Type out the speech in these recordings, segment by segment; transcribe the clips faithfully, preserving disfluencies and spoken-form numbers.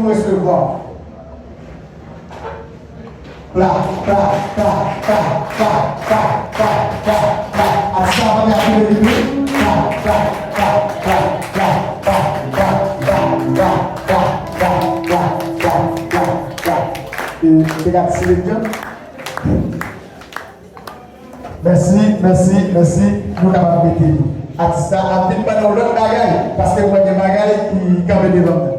Resevwa. Pla, pla, pla. Atis la pa gen aktive li tou. Pla, pla, pla. E, se gade si le djan. Mèsi, mèsi, mèsi. Nou kapab mete atis la ap vin ban nou lòt bagay, paske mwen gen bagay ki kanpe devan mwen.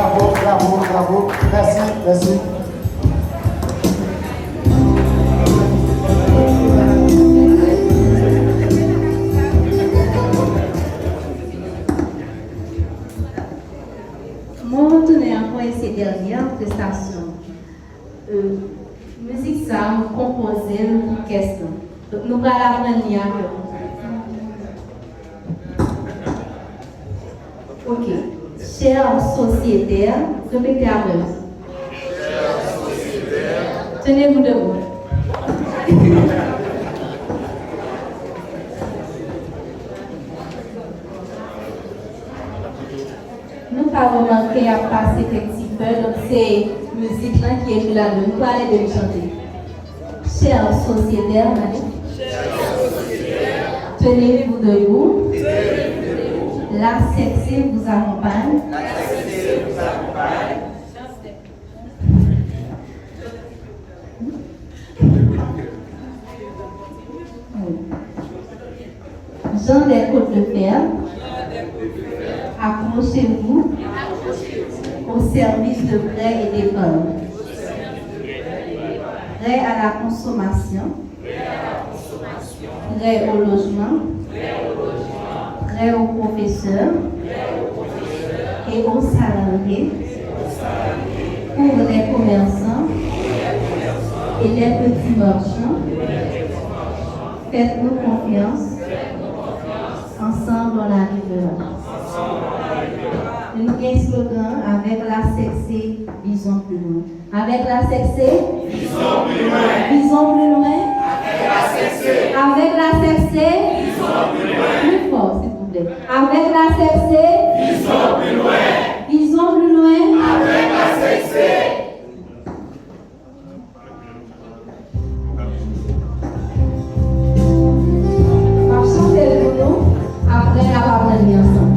Bravo, bravo, bravo. Mèsi, mèsi. Mwen retounen ankò e se dènyè prestasyon. Euh, mizik sa a, nou konpoze l pou kès lan. Donk, nou pral aprann li avè w. Ok. Chers sociétaires, repete apre m. Tenez-vous debout. Nou ka remake y ap pase kèk ti fè, donk se mizik lan ki ekri ladan. Nou pral ede l chante. Chers sociétaires, mande. Tenez-vous debout. La C C vous accompagne. Jean des Côtes de Fer, accrochez-vous au service de prêt et d'épargne. Prêt à la consommation, prêt au logement, prêt aux professeurs et aux salariés, pour les commerçants et les petits marchands. Faites-nous confiance, ensemble on arrivera. Nou gen slogan, avec la C C, visons plus loin. Avec la C C, visons plus loin. Visons plus loin. Avec la C C, visons plus loin. Plus fort, s'il vous plaît. Avec la C C, visons plus loin. Visons plus loin. Avec la C C. M ap chante l pou nou, apre n ap aprann li ansanm.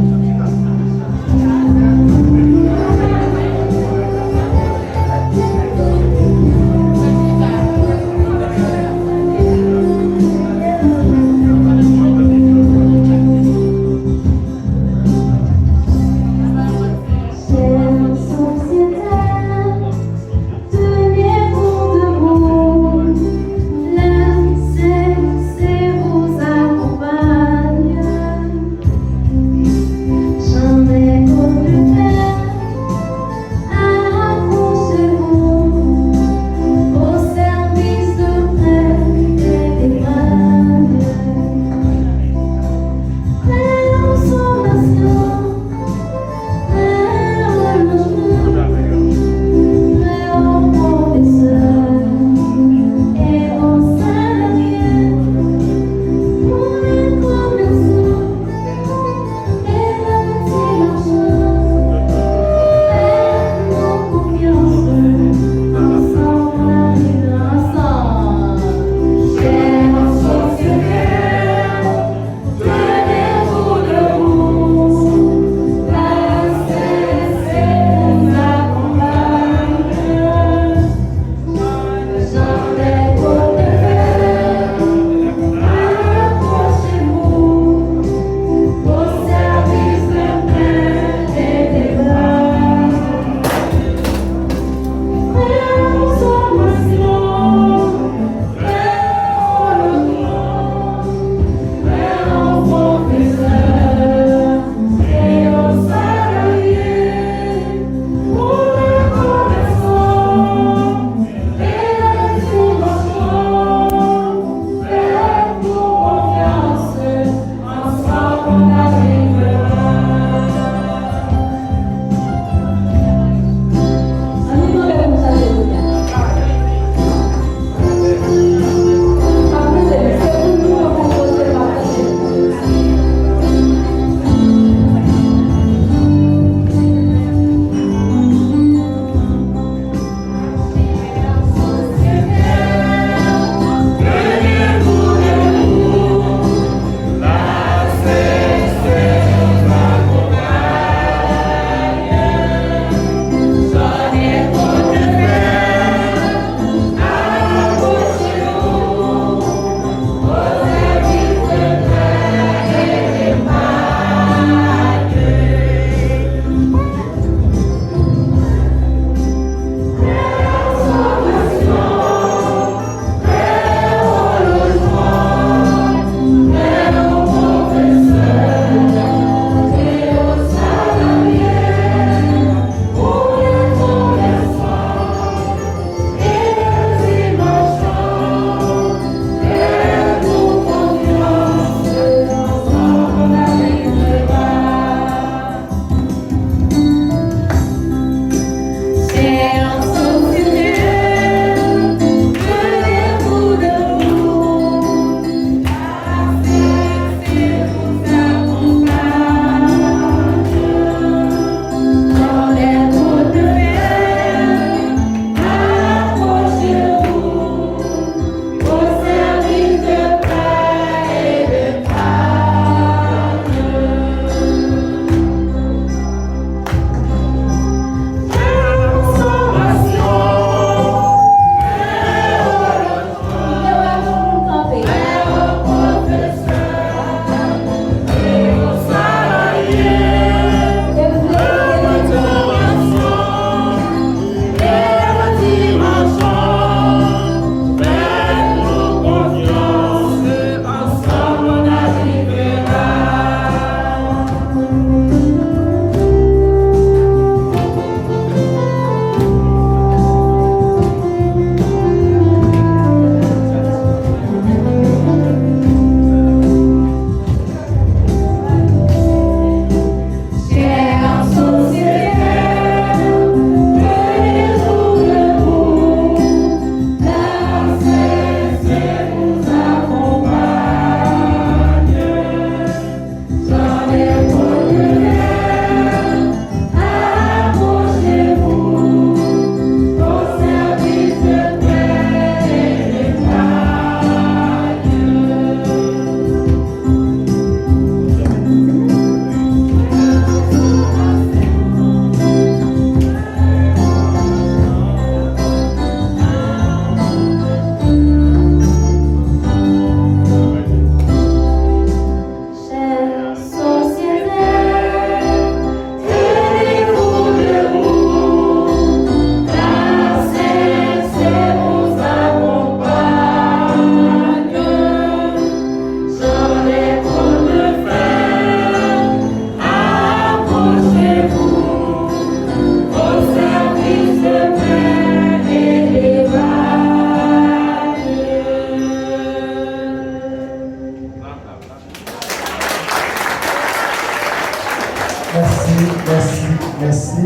Mèsi, mèsi, mèsi.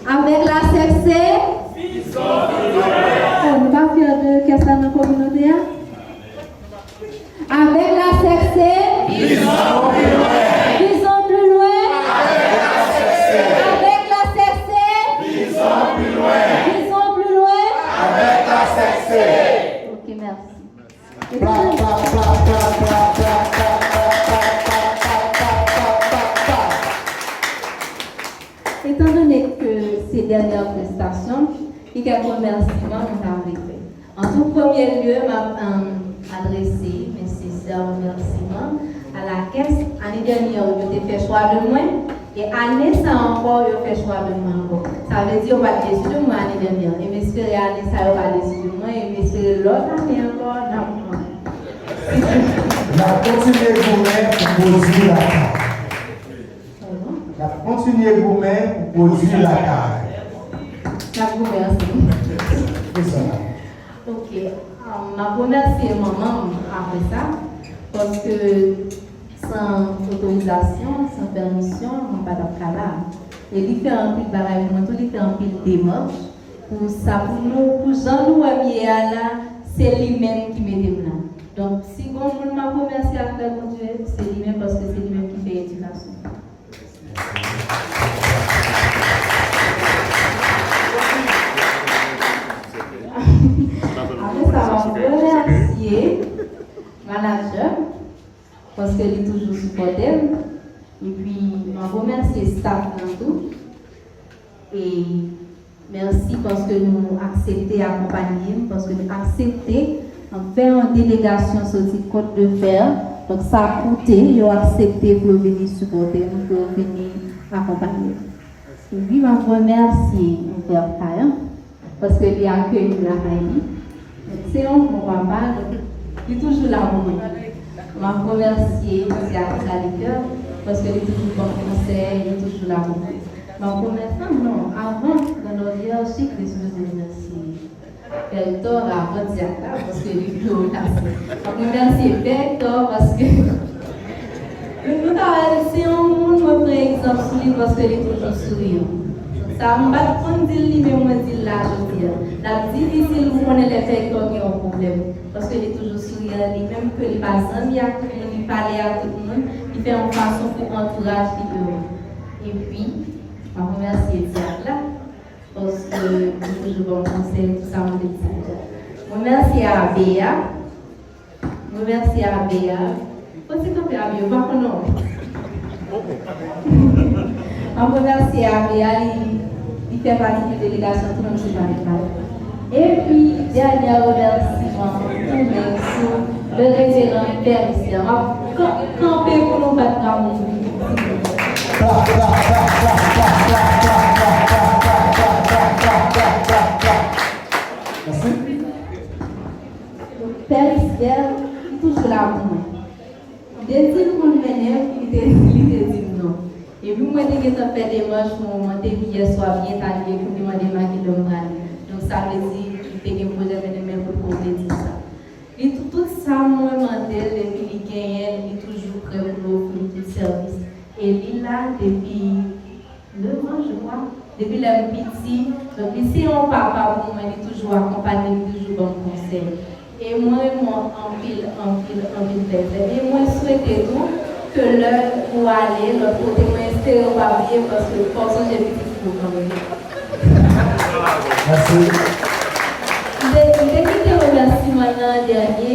Avèk la sèk se? Oh, nou pa fyè de kès la nan kominote a? Avèk la sèk se? Vizyon pli lwen. Vizyon pli lwen. Avèk la sèk se? Avèk la sèk se? Vizyon pli lwen. Vizyon pli lwen. Avèk la sèk se? Ok, mèsi. Pla, pla, pla. Etandone ke se dènyè prestasyon, gen kèk remèsiman mwen ta vle fè. An tou premye lye, m ap, em, adrese mes sensè remèsiman a la kès. Ane dènyè, yo te fè chwa de mwen, e ane sa a ankò, yo fè chwa de mwen ankò. Sa vle di, yo pa t desi de mwen ane dènyè. E m espere ane sa a, yo pa desi de mwen, e m espere lòt ane ankò, n ap pran. N ap kontinye goumen pou pwodui lakay. N ap kontinye goumen pou pwodui lakay. N ap goumen ansanm. Se sa. Ok. Um, m ap remèsye manman m apre sa, paske san otorizasyon, san pèmisyon, mwen pa t ap ka la. E li fè anpil bagay pou mwen tou, li fè anpil demach. Pou sa, pou nou, pou jan nou wè m ye a la, se li menm ki mete m la. Donk, si gon moun m ap remèsye apre Bondye, se li menm, paske se li menm ki fè edikasyon. Apre sa, m ap remèsye manadjè m, paske li toujou sipòte m. Epi, m ap remèsye staff lan tou. E mèsi paske nou aksepte akonpaye m, paske nou aksepte, um, fè yon delegasyon soti Côte de Fer. Donk, sa koute, yo aksepte pou yo vini sipòte m, pou yo vini akonpaye m. Epi, m ap remèsye Ouvè Kayan, paske li akeyi m lakay li. Se yon bon papa, li toujou la pou mwen. M ap remèsye Ti Atis Alikè, paske li toujou ban m konsèy, li toujou la pou mwen. M ap remèsye, non, avan, nan lòd yèji, Kris bezwen remèsye Pè Hector avan dyak la, paske li pli wo pase. M ap remèsye Pè Hector, paske nou, nou ta wè, se yon moun mwen pran egzanp sou li, paske li toujou souriyan. Sa, m pa t konn di l li, men mwen di l la jodi a. L ap difisil pou konnen lè Pè Hector gen yon pwoblèm. Paske li toujou souriyan, li menm ke li pa zanmi ak tout moun, li pale ak tout moun, li fè yon fason pou antouraj li ere. Epi, m ap remèsye dyak la, paske li toujou ban m konsèy, tout sa m te di sa dyak. M remèsye Abe a, m remèsye Abe a, Fò ti kanpe a byen, ou pa konn non. M ap remèsye Abe a, li, li fè pati de delegasyon tou, menm si l pa vin pale. Epi, dènyè remèsiman, tounen sou le reveran Pè Richard. M ap kan-, kanpe pou nou bat bravo pou li. Mèsi. Pè Richard, li toujou la pou mwen. M te di l pou l mennen m, li te, li te di m non. Epi mwen te gentan fè demach pou mwen te vin yè swa byen ta rive pou l te mande m a kilè m prale. Donk sa vle di li te gen pwojè mennen m, men pou l konplete sa. Li tou, tout sa mwen mande l, depi li genyen l, li toujou prè pou l ofri m tout sèvis. E li la depi Devan jou a, depi lè m piti, donk li se yon papa pou mwen, li toujou akonpanye m, li toujou ban m konsèy. E mwen renmen w anpil, anpil, anpil, Pè Richard. E mwen swete tou ke lè ou ale lòt kote, mwen espere ou pa bliye m, paske fò w sonje pitit ou kanmenm. Mèsi. M te, m te kite remèsiman nan dènye,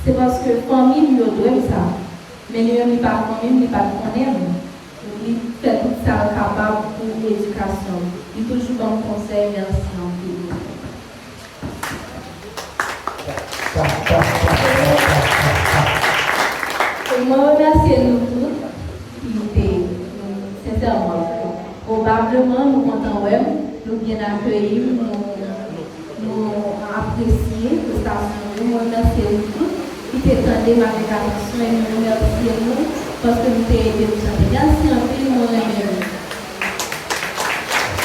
se paske fanmi m yo dwe m sa. Men li menm, li pa t fanmi m, li pa t konnen m. Li fè tout sa l kapab pou edikasyon m. Li toujou ban m konsèy, mèsi anpil. E mwen remèsye nou tout ki te, nou, sensèman, pwobableman, nou kontan wè m, nou byen akeyi m, nou Nou apresye prestasyon yo. Mwen remèsye nou tout ki te tande m avèk atansyon e nou remèsye nou paske nou te ede m chante. Mèsi anpil, mwen renmen nou.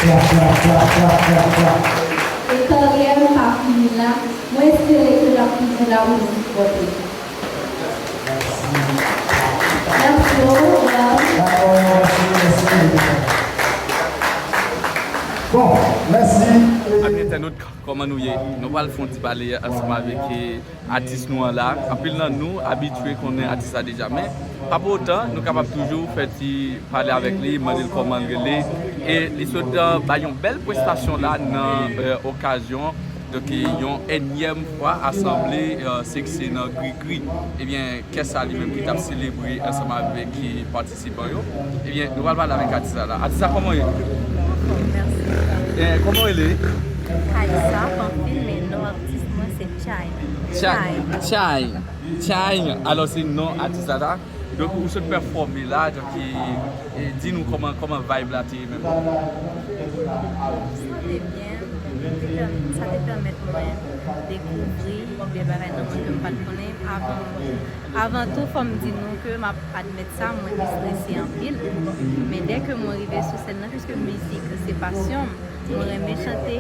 Klap, klap, klap, klap, klap, klap. E karyè m pa fini la. Mwen espere ke l ap toujou la pou nou sipòte. Mèsi. Mèsi, orevwa. Dakò, mèsi, mèsi. Entènot, kòman nou ye? Nou pral fè yon ti pale ansanm avèk, eh, atis nou an la. Anpil nan nou abitye konnen atis la deja, men pa pou otan, nou kapab toujou fè ti pale avèk li, mande l kòman l rele. E li sot, eh, bay yon bèl prestasyon la nan, eh, okazyon, donk, eh, yon ènyèm fwa asanble, eh, Sekse nan Grigri. Ebyen, kès sa li menm ki t ap selebre ansanm avèk, eh, patisipan yo. Ebyen, nou pral pale avèk atis la la. Atis la, kòman w ye? Mèsi. Eh, kòman w rele? Aïssa Pamphile, men non atis mwen se Chay. Chay. Chay. Chay. Alò, se non atis la la. Donk, ou sot pèfòme la, donk, e, e, di nou kòman, kòman vibe la te ye menm. Sa te byen, te pèm-, sa te pèmèt mwen dekouvri de bagay nan mwen ke m pa t konnen avan. Avan tou, fò m di nou ke m ap admèt sa, mwen te strese anpil. Men dè ke mwen rive sou sèn nan, piske mizik se pasyon m, mwen renmen chante.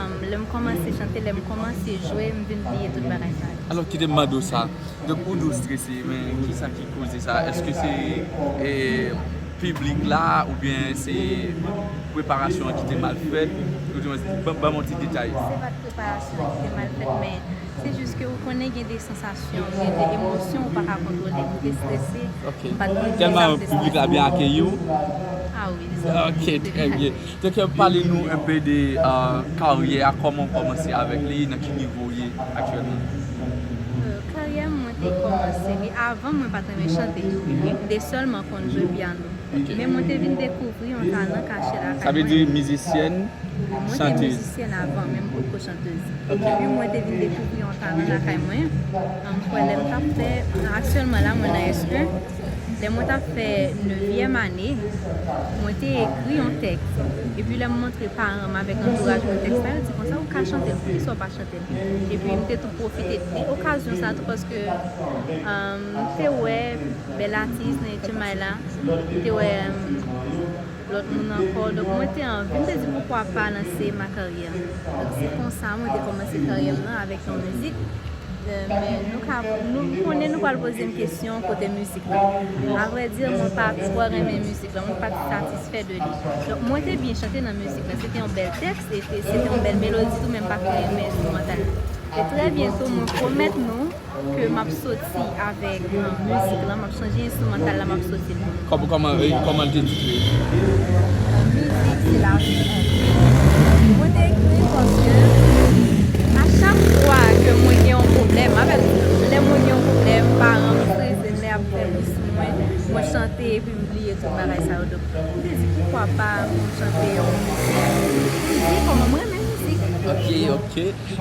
Am, lè m kòmanse chante, lè m kòmanse jwe, m vin bliye tout bagay sa yo. Alò, kite m mande w sa. Donk, ou di w strese, men kisa ki koze sa? Èske se, e, piblik la, oubyen se preparasyon an ki te mal fèt? Ou di mwen, ban, ban m yon ti detay. Se pa t preparasyon an ki te mal fèt, men se jis ke ou konnen gen de sansasyon, gen de emosyon ou pa ka kontwole. M te strese, ok, m pa t konn kisa m te strese. Tèlman piblik la byen akeyi w? Ah wi, li byen akeyi. Ok, trè byen. Donk, pale nou enpe de, euh, karyè a, kòman w kòmanse avèk li, nan ki nivo w ye aktyèlman? Euh, karyè m, mwen te kòmanse li avan, mwen pa t renmen chante. M te sèlman konn jwe pyano. Ok. Men mwen te vin dekouvri yon talan kache lakay mwen. Sa vle di mizisyèn, chanteuse? Mwen te mizisyèn avan, men m potko chantèz. Ok. Epi mwen te vin dekouvri yon talan lakay mwen. An, m kwè lè m t ap fè, aktyèlman la, mwen nan S un. Lè mwen t ap fè nevyèm ane, mwen te ekri yon tèks. Epi lè m montre paran m avèk antouraj mwen tèks la, yo di konsa, "Ou ka chante l, poukisa w pa chante l?" Epi m te tou pwofite de okazyon sa tou, paske, um, m te wè bèl atis nan H M I la, m te wè, um, lòt moun ankò. Donk, mwen te anvi, m te di, "Poukwa pa lanse ma carrière?" Donk, se konsa mwen te kòmanse karyè m nan avèk yon mizik. Euh, men nou ka, nou, m konnen nou pral poze m kesyon kote mizik la. Avrèdi, mwen pa twò renmen mizik la, mwen pa t satisfè de li. Donk, mwen te byen chante nan mizik la. Se te yon bèl tèks, e te, se te yon bèl melodi tou, men m pa t renmen enstrimantal la. E trè byento, mwen pwomèt nou ke m ap soti avèk, euh, mizik la, m ap chanje enstrimantal la, m ap soti l pou nou. Kòm-, kòman, e, kòman l te titre? Mizik se lavi. Mwen te ekri l paske a chak fwa ke mwen gen yon pwoblèm, avèk lè mwen gen yon pwoblèm, paran m strese, nè ap fè bri sou mwen, mwen chante epi m bliye tout bagay sa yo. Donk, m te di, poukwa pa m chante yon mizik pou m di kòman m renmen mizik. Ok, ok.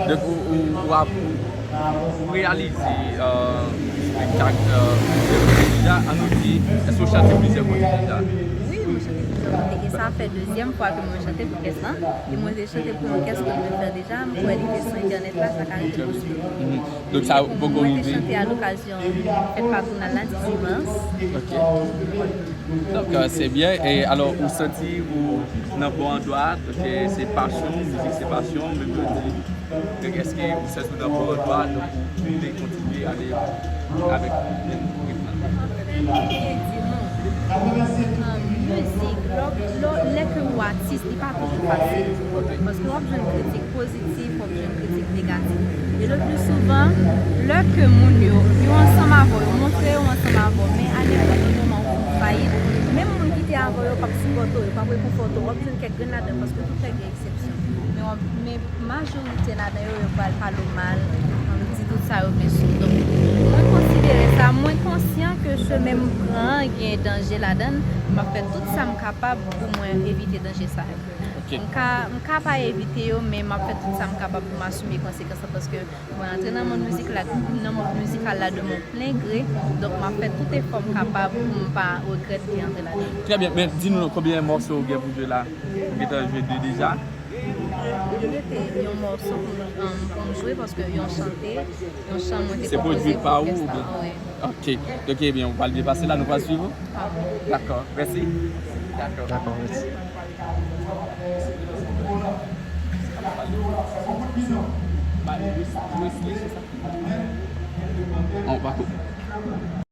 Donk, ou, ou, ou ap, ou, ou reyalize, euh, espektak, euh, plizyè kote deja, an nou di, èske w chante plizyè kote deja? Wi, mwen chante plizyè kote, e sa fè dezyèm fwa ke mwen chante pou kès lan, e mwen te chante pou yon kès ke mwen fè deja, m kwè li te sou entènèt la, sa ka rete posib. Mhm. Donk, sa poko rive? Mwen te chante a lokazyon fèt patwonal la, dizuit mas. Ok. Donk, euh, se byen. E alò, ou santi ou nan bon andwa, donk, euh, se pasyon, mizik se pasyon, menm jan di. Donk, èske ou santi ou nan bon andwa, donk, ou vle kontinye ale avèk menm ritm nan? Anfen, m te di nou, euh, mizik, lò, lò, lè ke ou atis, li pa toujou fasil. Paske w ap jwenn kritik pozitif, w ap jwenn kritik negatif. E le pli souvan, lè ke moun yo, yo ansanm avè w, yo montre yo ansanm avè w, men a nenpòt ki moman ou fin fayit, menm moun ki te avè w yo p ap sipòte w, yo p ap rekonfòte w, w ap jwenn kèk grenn ladan, paske tout lè gen eksepsyon. Men w ap, men majorite ladan yo, yo pral pale w mal, di tout sa yo vle sou w. Donk, mwen konsidere sa, mwen konsyan ke chemen m pran an gen danje ladan l, m ap fè tout sa m kapab pou mwen evite danje sa yo. Ok. M ka, m ka pa evite yo, men m ap fè tout sa m kapab pou m asime konsekans lan, paske mwen antre nan mond mizik la, nan mond mizikal la de mon plein gré, donk m ap fè tout efò m kapab pou m pa regrèt de antre ladan. Trè byen, men di nou konbyen mòso ou gen pou jwe la? Ou gentan jwe de deja? M rete yon mòso pou m, um, pou m jwe, paske yon chante, yon chan mwen te konpoze pou kès la. Se pwodui pa ou oubyen? Wi. Ok. Donk, ebyen, ou pral byen pase la, nou pral swiv ou? Dakò, mèsi. Dakò. Dakò, mèsi. On va couper.